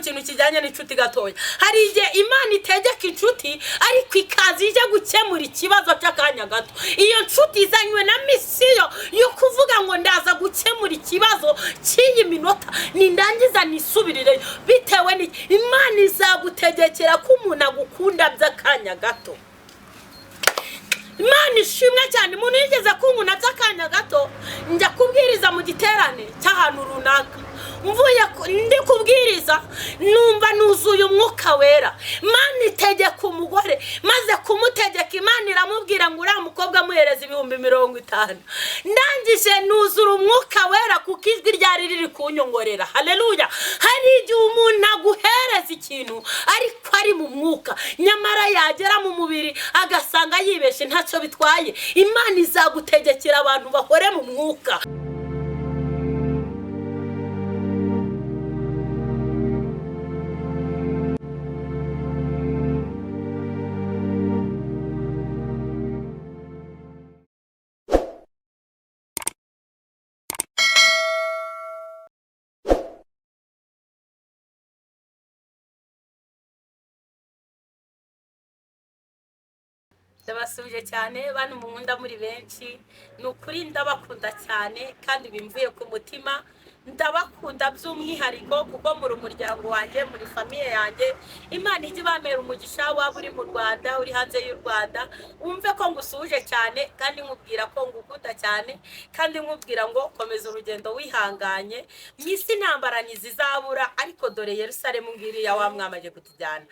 Kintu kijyanye n'inshuti gatoya, hari igihe Imana itegeka inshuti, ariko ikaza ije gukemura ikibazo cy'akanya gato. Iyo nshuti izanywe na mission yo kuvuga ngo ndaza gukemura ikibazo cy'iyi minota, nindangiza nisubirireyo. Bitewe n'iki? Imana izagutegekera ko umuntu agukunda by'akanya gato. Imana ishimwe cyane. Umuntu yigeze kunkunda by'akanya gato. Njya kubwiriza mu giterane cy'ahantu runaka, mvuye ndi kubwiriza numva nuzuye Umwuka Wera. Imana itegeka umugore, maze kumutegeka, Imana iramubwira ngo uriya mukobwa amuhereza 50,000. Ndangije nuzura Umwuka Wera kuko ijwi ryari riri kunyongorera. Haleluya! Hari igihe umuntu aguhereza ikintu ariko ari mu mwuka, nyamara yagera mu mubiri agasanga yibeshe. Ntacyo bitwaye, Imana izagutegekera abantu bahore mu mwuka. Ndabasubije cyane, bantu munkunda muri benshi. Ni ukuri ndabakunda cyane kandi bimvuye ku mutima. Ndabakunda by'umwihariko kuko muri umuryango wanjye, muri famille yanjye. Imana ijye ibamera umugisha. Waba uri mu Rwanda, uri hanze y'u Rwanda, wumve ko ngusuhuje cyane kandi nkubwira ko ngukunda cyane, kandi nkubwira ngo komeza urugendo wihanganye. Mu isi intambara ntizizabura, ariko dore Yerusalemu ngiriya wa mwamaje kutujyana.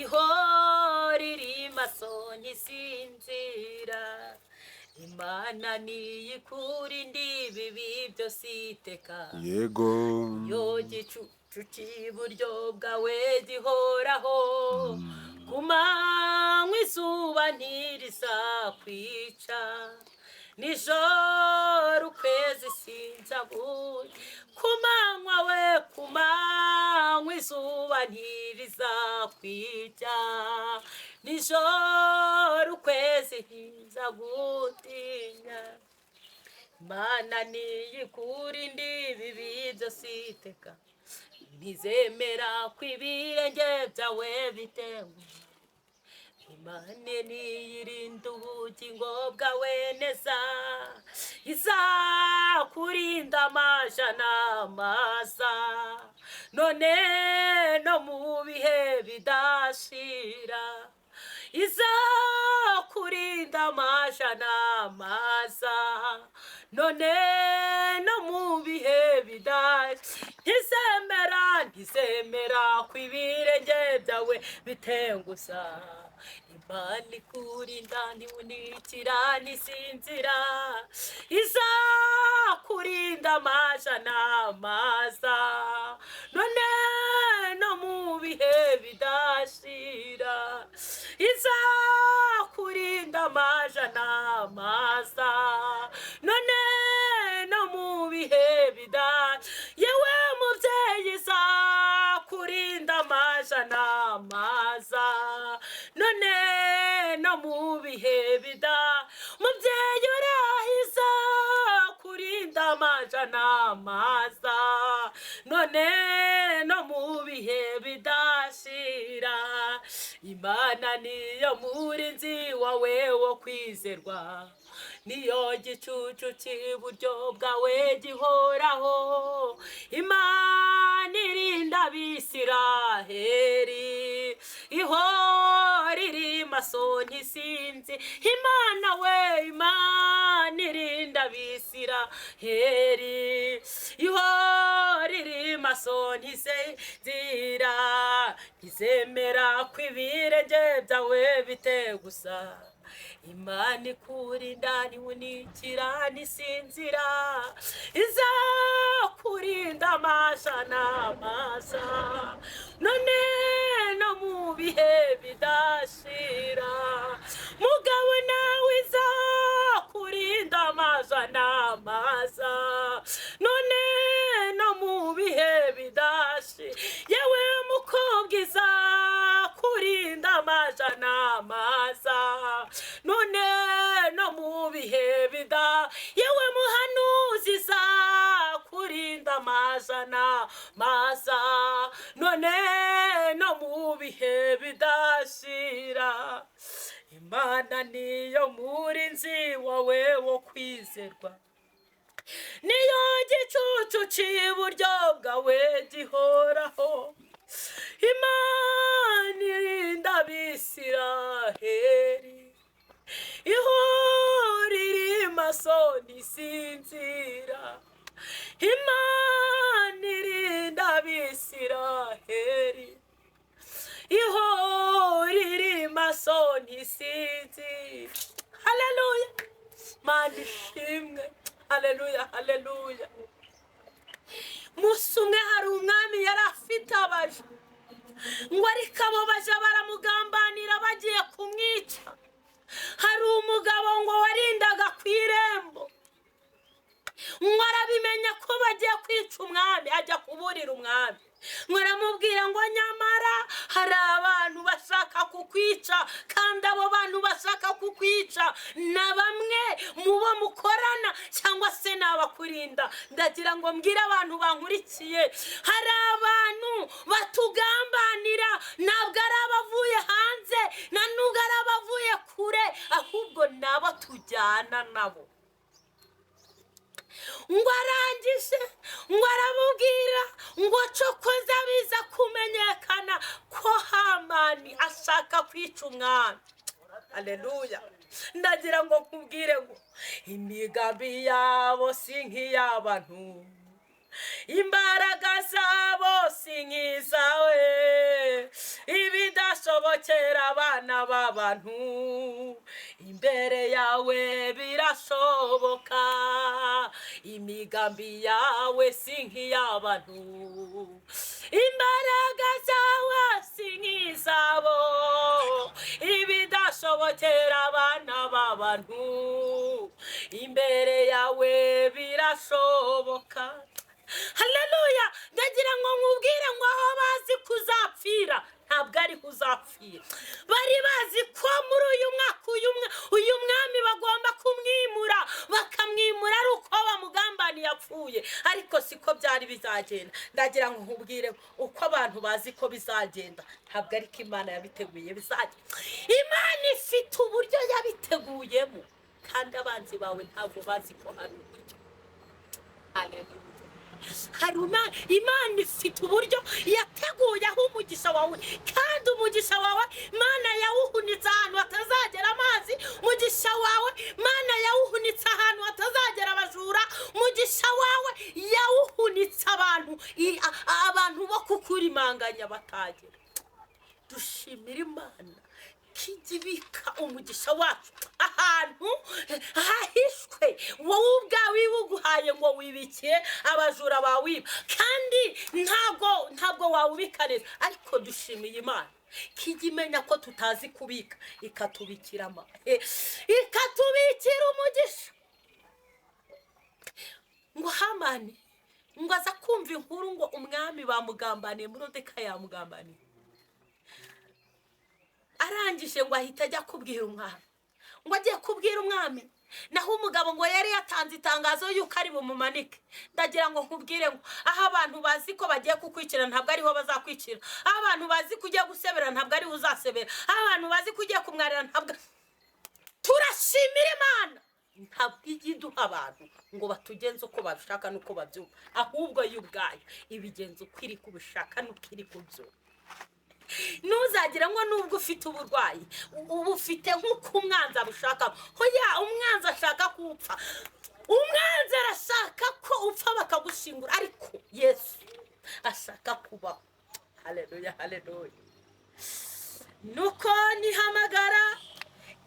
Ihora iri maso ntisinzira, Imana niyikura ibibi byose iteka. Iyo gicucu cy'iburyo bwawe gihoraho, ku manywa izuba ntirizakwica, nijoro ukwezi sinzaguye. Ku manywa we, ku manywa izuba ntirizakwica, nijoro ukwezi ntinzagutinya. Imana niyikura ibibi byose iteka, ntizemera ko ibirenge byawe bitewe. Imana niyirinda ubugingo bwawe neza, izakurinda amaja n'amaza, none no mu bihe bidashira. Izakurinda amaja n'amaza, none no mu bihe bidashira. Ntizemera, ntizemera ko ibirenge byawe bitengusa. Imana ikurinda ntibunikira ntisinzira, izakurinda amaja n'amaza, none no mu bihe bidashira. Izakurinda amaja n'amaza, none no mu bihe bidashira. Yewe mubyeyi, izakurinda amaja n'amaza, none no mu bihe bida. Mubyeyi urahiza kurinda amaja n'amaza, none no mu bihe bidashira. Imana niyo murinzi wawe wo kwizerwa, niyo gicucu cy'iburyo bwawe gihoraho. Imana irinda Abisiraheli, ihora iri maso ntisinzi. Imana we, Imana irinda Abisiraheli, ihora iri maso ntisinzira, ntizemera ko ibirenge byawe bitegusa. Imana ikurinda ntibunikira ntisinzira, izakurinda amasha n'amasa, none no mu bihe bidashira. Mugabo nawe, izakurinda amasha n'amasa, none no mu bihe bidashira. Yewe mukobwa, izakurinda amasha n'amasa, none no mu bihe bida. Yewe muhanuzi, izakurinda amasha n'amasa, none bihe bidashira. Imana niyo murinzi wawe wo kwizerwa, niyo gicucu cy'iburyo bwawe gihoraho. Imana irinda Abisiraheli, ihora iri maso ntisinzira. Imana irinda Abisiraheli, ihora iri maso ntisinzira. Haleluya, Mana ishimwe. Haleluya, haleluya. Musi umwe hari umwami yari afite abaja, ngo ariko abo baja baramugambanira bagiye kumwica. Hari umugabo ngo warindaga ku irembo, ngo arabimenya ko bagiye kwica umwami, ajya kuburira umwami. Ngo aramubwira ngo nyamara hari abantu bashaka kukwica, kandi abo bantu bashaka kukwica na bamwe mu bo mukorana cyangwa se n'abakurinda. Ndagira ngo mbwire abantu bankurikiye, hari abantu batugambanira, ntabwo ari abavuye hanze, nta nubwo ari abavuye kure, ahubwo nabo tujyana nabo. Ngo arangije ngo aramubwira ngo cokoza biza kumenyekana ko Hamani ashaka kwica umwami. Haleluya. Ndagira ngo nkubwire ngo imigambi yabo si nk'iy'abantu, imbaraga zabo si nk'izawe, ibidashobokera abana b'abantu imbere yawe birashoboka. Imigambi yawe si nk'iy'abantu, imbaraga zawe si nk'izabo, ibidashobokera abana b'abantu imbere yawe birashoboka. Haleluya. Ndagira ngo nkubwire ngo aho bazi kuzapfira ntabwo ari kuzapfira. Bari bazi ko muri uyu mwaka uyu mwami bagomba kumwimura, bakamwimura ari uko bamugambaniye apfuye, ariko siko byari bizagenda. Ndagira ngo nkubwire uko abantu bazi ko bizagenda ntabwo ariko Imana yabiteguye bizagenda. Imana ifite uburyo yabiteguyemo, kandi abanzi bawe ntabwo bazi ko hari uburyo. Haleluya. Hari Imana ifite uburyo yateguye aho umugisha wawe, kandi umugisha wawe Imana yawuhunitse ahantu hatazagera amazi, umugisha wawe Imana yawuhunitse ahantu hatazagera abajura, umugisha wawe yawuhunitse abantu abantu bo kukurimanganya batagera. Dushimira Imana kijibika umugisha wacu ahantu hahishwe, wowe ubwawe uguhaye ngo wibikiye abajura bawiba, kandi ntabwo wawubika neza. Ariko dushimiye Imana kijimenya ko tutazi kubika, ikatubikira ikatubikira umugisha. Ngo Hamani ngo aza kumva inkuru ngo umwami bamugambaniye, Moridekayi yamugambaniye. Arangije ngo ahita ajya kubwira umwami, ngo agiye kubwira umwami, naho umugabo ngo yari yatanze itangazo yuko ari bumumanike. Ndagira ngo nkubwire ngo aho abantu bazi ko bagiye kukwicira ntabwo ariho bazakwicira, aho abantu bazi ko ugiye gusebera ntabwo ariho uzasebera, aho abantu bazi ko ugiye kumwarira ntabwo. Turashimira Imana ntabwo ijya iduha abantu ngo batugenze uko babishaka n'uko babyumva, ahubwo yo ubwayo ibigenza uko iri kubishaka n'uko iri kubyumva. Ntuzagira ngo nubwo ufite uburwayi uba ufite nk'uko umwanzi abushaka. Hoya, umwanzi ashaka ko upfa, umwanzi arashaka ko upfa bakagushingura, ariko Yesu ashaka kubaho. Haleluya, haleluya. Nuko nihamagara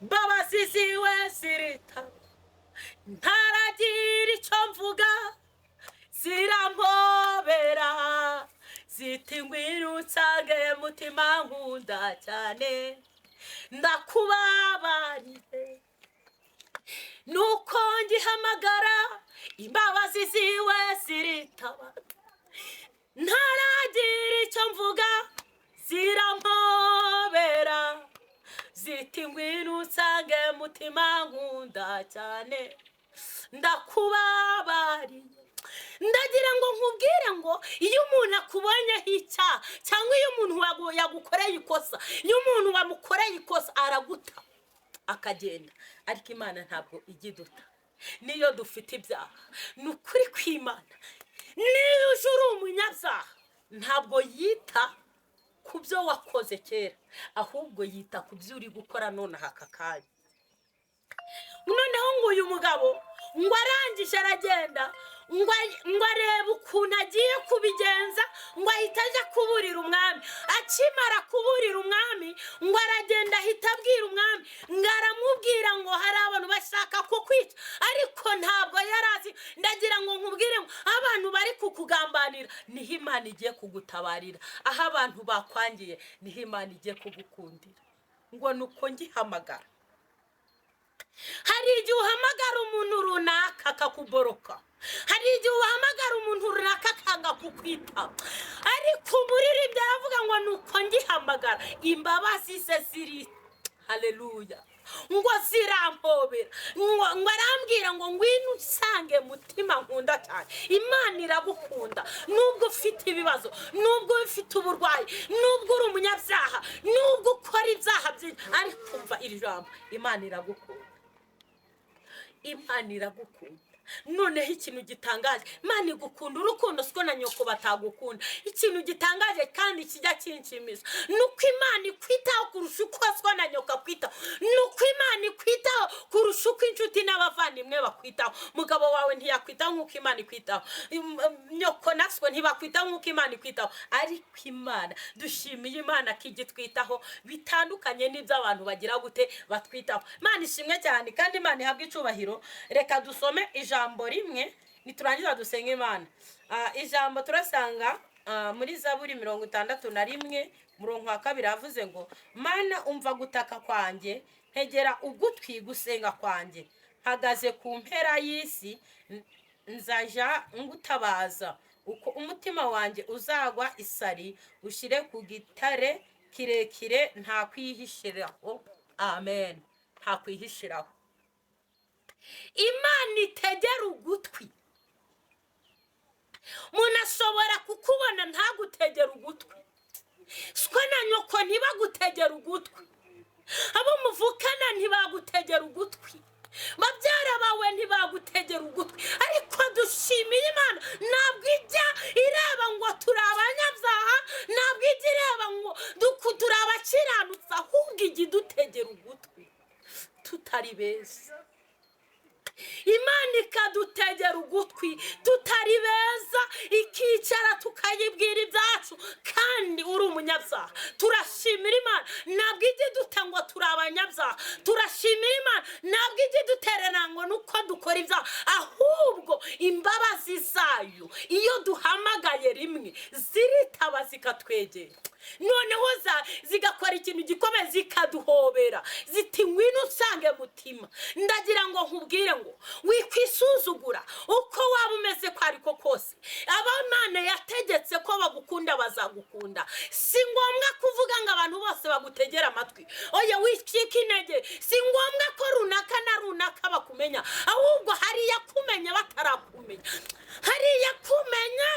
imbabazi ziwe zirita, ntaragira icyo mvuga zirampobera, ziti ngwino unsange mutima nkunda cyane, ndakubabariye. Nuko ngihamagara imbabazi ziwe ziritaba, ntaragira icyo mvuga zirampobera, ziti ngwino unsange mutima nkunda cyane, ndakubabariye. Ndagira ngo nkubwire ngo iyo umuntu akubonyeho icyaha, cyangwa iyo umuntu yagukoreye ikosa, iyo umuntu wamukoreye ikosa araguta akagenda. Ariko Imana ntabwo ijya iduta niyo dufite ibyaha. Ni ukuri kw'Imana, niyo uje uri umunyabyaha, ntabwo yita ku byo wakoze kera, ahubwo yita ku byo uri gukora nonaha aka kanya. Noneho ngo uyu mugabo ngo arangije aragenda, ngo arebe ukuntu agiye kubigenza, ngo ahita ajya kuburira umwami. Akimara kuburira umwami, ngo aragenda ahita abwira umwami, ngo aramubwira ngo hari abantu bashaka kukwica, ariko ntabwo yari azi. Ndagira ngo nkubwire ngo abantu bari kukugambanira, niho Imana igiye kugutabarira. Aho abantu bakwangiye, niho Imana igiye kugukundira. Ngo ni uko ngihamagara. Hari igihe uhamagara umuntu runaka akakuboroka, hari igihe uhamagara umuntu runaka akanga kukwitaba, ariko umuririmbyi aravuga ngo ni uko ngihamagara, imbabazi ze ziri, haleluya, ngo zirampobera, ngo arambwira ngo ngwino usange mutima nkunda cyane. Imana iragukunda nubwo ufite ibibazo, nubwo ufite uburwayi, nubwo uri umunyabyaha, nubwo ukora ibyaha byinshi, ariko umva iri jambo: Imana iragukunda, Imana iragukunda. Noneho ikintu gitangaje, Imana igukunda urukundo siko na nyoko batagukunda. Ikintu gitangaje kandi kijya kinshimisha ni uko Imana ikwitaho kurusha uko siko na nyoko akwitaho, ni uko Imana ikwitaho kurusha uko inshuti n'abavandimwe bakwitaho. Mugabo wawe ntiyakwitaho nk'uko Imana ikwitaho, nyoko na siko ntibakwitaho nk'uko Imana ikwitaho. Ariko Imana, dushimiye Imana ko igitwitaho bitandukanye n'ibyo abantu bagira gute batwitaho. Imana ishimwe cyane kandi Imana ihabwe icubahiro. Reka dusome ijambo rimwe, niturangiza dusenge Imana. Ijambo turasanga muri Zaburi 61, murongo wa 2, avuze ngo: "Mana, umva gutaka kwanjye, ntegera ugutwi gusenga kwanjye. Mpagaze ku mpera y'isi, nzaja ngutabaza. Uko umutima wanjye uzagwa isari, ushyire ku gitare kirekire nta kwihishiraho." Amen. Nta kwihishiraho. Imana itegera ugutwi. Umuntu ashobora kukubona ntagutegere ugutwi, siko na nyoko ntibagutegera ugutwi, abo muvukana ntibagutegera ugutwi, babyara bawe ntibagutegera ugutwi. Ariko dushimiye Imana, ntabwo ijya ireba ngo turi abanyabyaha, ntabwo ijya ireba ngo turi abakiranutsi, ahubwo ijya idutegera ugutwi tutari beza. Imana ikadutegera ugutwi tutari beza, ikicara tukayibwira ibyacu kandi uri umunyabyaha. Turashimira Imana, ntabwo ijya iduta ngo turi abanyabyaha. Turashimira Imana, ntabwo ijya idutererana ngo nuko dukora ibyaha, ahubwo imbabazi zayo iyo duhamagaye rimwe ziritaba zikatwegera, noneho zigakora ikintu gikomeye, zikaduhobera ziti: "Ngwino usange mutima." Ndagira ngo nkubwire ngo wikwisuzugura uko waba umeze ko ariko kose, abo Imana yategetse ko bagukunda bazagukunda. Si ngombwa kuvuga ngo abantu bose bagutegera amatwi. Oya, wicika intege. Si ngombwa ko runaka na runaka bakumenya, ahubwo hari iyakumenya batarakumenya, hari iyakumenya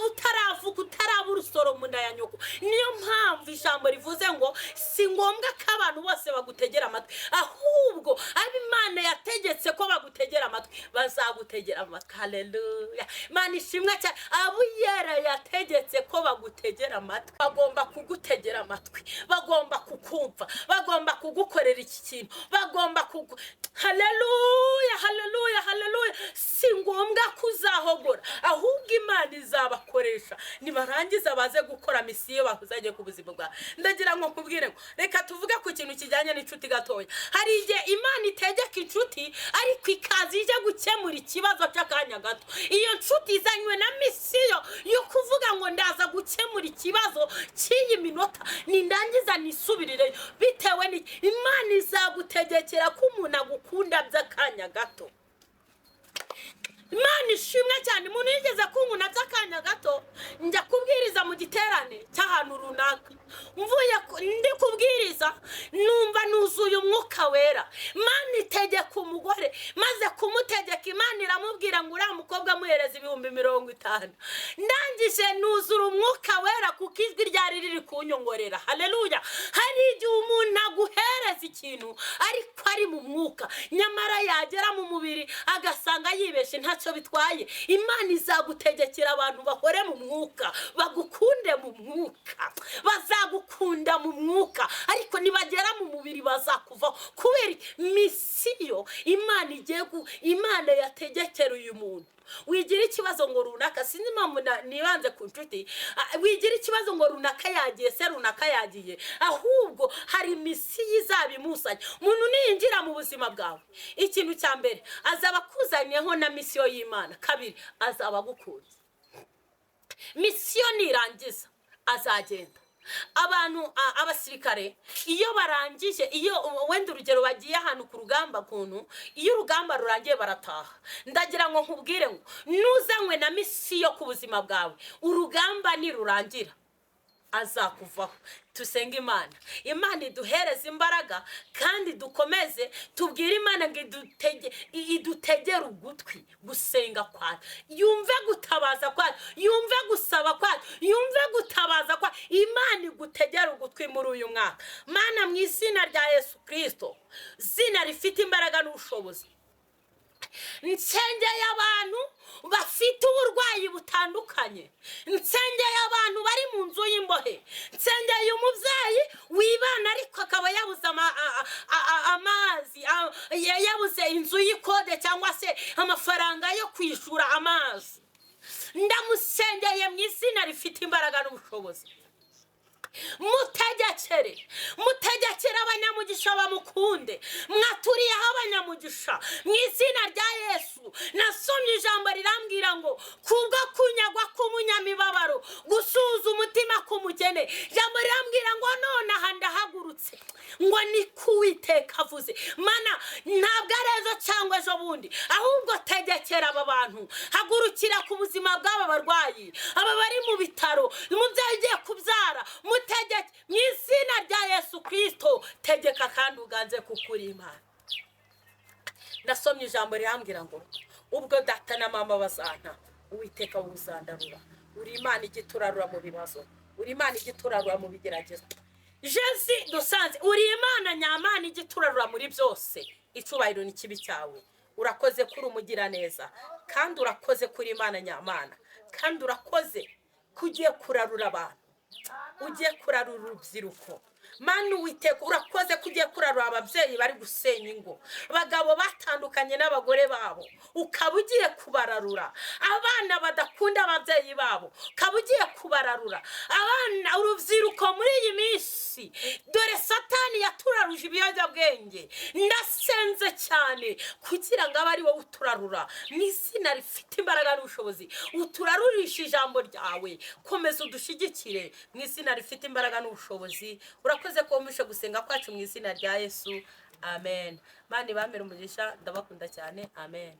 utaravuga, utaraba urusoro mu nda ya nyoko. Niyo mpamvu ijambo rivuze ngo si ngombwa ko abantu bose bagutegera amatwi, ahubwo abo Imana yategetse ko bagutegera amatwi bazagutegera amatwi. Haleluya, Imana ishimwe cyane. Abo Yera yategetse ko bagutegera amatwi bagomba kugutegera amatwi, bagomba kukumva, bagomba kugukorera iki kintu, bagomba kugu haleluya, haleluya, haleluya. Si ngombwa ko uzahogora, ahubwo Imana izabakoresha nibarangiza baze gukora mission bakuzanye ku buzima bwawe. Ndagira ngo nkubwire ngo reka tuvuge ku kintu kijyanye n'inshuti gatoya. Hari igihe Imana itegeka inshuti, ariko ikaza ije gukemura ikibazo cy'akanya gato. Iyo nshuti izanywe na mission yo kuvuga ngo ndaza gukemura ikibazo cy'iyi minota, nindangiza nisubirireyo. Bitewe n'iki? Imana izagutegekera ko umuntu agukunda by'akanya gato. Imana ishimwe cyane. Umuntu yigeze kunkuna by'akanya gato, njya kubwiriza mu giterane cy'ahantu runaka, mvuye ndi kubwiriza numva nuzuye Umwuka Wera. Imana itegeka umugore, maze kumutegeka Imana iramubwira ngo uriya mukobwa amuhereza 50,000. Ndangije nuzura Umwuka Wera kuko ijwi ryari riri kunyongorera. Haleluya! Hari igihe umuntu aguhereza ikintu ariko ari mu mwuka, nyamara yagera mu mubiri agasanga yibeshe. Ntacyo bitwaye, Imana izagutegekera abantu bahore mu mwuka, bagukunde mu mwuka, bazagukunda mu mwuka, ariko nibagera mu mubiri bazakuvaho kubera mission Imana igiye Imana yategekera uyu muntu. Wigira ikibazo ngo runaka, sinzi impamvu nibanze ku nshuti, wigira ikibazo ngo runaka yagiye se, runaka yagiye, ahubwo hari mission izaba imusanye. Umuntu niyinjira mu buzima bwawe, ikintu cya mbere azaba akuzaniyeho na mission y'Imana, kabiri azaba agukunze. Mission nirangiza azagenda. Abantu abasirikare iyo barangije, iyo wenda urugero bagiye ahantu ku rugamba, kuntu iyo urugamba rurangiye barataha. Ndagira ngo nkubwire ngo nuzanywe na mission ku buzima bwawe, urugamba nirurangira azakuvaho. Tusenge Imana, Imana iduhereze imbaraga kandi dukomeze tubwire Imana ngo idutegere ugutwi gusenga kwacu, yumve gutabaza kwacu, yumve gusaba kwacu, yumve gutabaza kwacu. Imana igutegere ugutwi muri uyu mwaka. Mana, mu izina rya Yesu Kirisito, zina rifite imbaraga n'ubushobozi, nsengeye abantu bafite uburwayi butandukanye, nsengeye abantu bari mu nzu y'imbohe, nsengeye umubyeyi wibana ariko akaba yabuze amazi, yabuze inzu y'ikode cyangwa se amafaranga yo kwishyura amazi. Ndamusengeye mu izina rifite imbaraga n'ubushobozi. Mutegekere, mutegekere abanyamugisha bamukunde. Mwaturiyeho abanyamugisha mu izina rya Yesu. Nasomye ijambo rirambwira ngo kubwo kunyagwa k'umunyamibabaro, gusuhuza umutima k'umukene. Ijambo rirambwira ngo nonaha ndahagurutse, ngo ni kuwiteka avuze. Mana, ntabwo ari ejo cyangwa ejo bundi, ahubwo tegekera aba bantu. Hagurukira ku buzima bw'aba barwayi, aba bari mu bitaro, umubyeyi ugiye kubyara, mutegeke mu izina rya Yesu Kirisito. Tegeka kandi uganze kuko uri Imana. Ndasomye ijambo rirambwira ngo ubwo data na mama bazanta, Uwiteka wuzandarura. Uri Imana ijya iturarura mu bibazo, uri Imana ijya iturarura mu bigeragezo. Jesi dusanze uri Imana nyamana ijya iturarura muri byose. Icyubahiro ni kibi cyawe. Urakoze kuri umugiraneza, kandi urakoze kuri Imana nyamana, kandi urakoze ko ugiye kurarura abantu, ugiye kurarura urubyiruko. Mana Uwiteka, urakoze ko ugiye kurarura ababyeyi bari gusenya ingo, abagabo batandukanye n'abagore babo, ukaba ugiye kubararura, abana badakunda ababyeyi babo, ukaba ugiye kubararura, abana, urubyiruko muri iyi minsi. Dore Satani yaturaruje ibiyobyabwenge. Ndasenze cyane kugira ngo abe ari wowe uturarura mu izina rifite imbaraga n'ubushobozi, uturarurisha ijambo ryawe. Komeza udushyigikire mu izina rifite imbaraga n'ubushobozi. Urakoze ko wumvishe gusenga kwacu mu izina rya Yesu, amen. Mana ibamere umugisha, ndabakunda cyane, amen.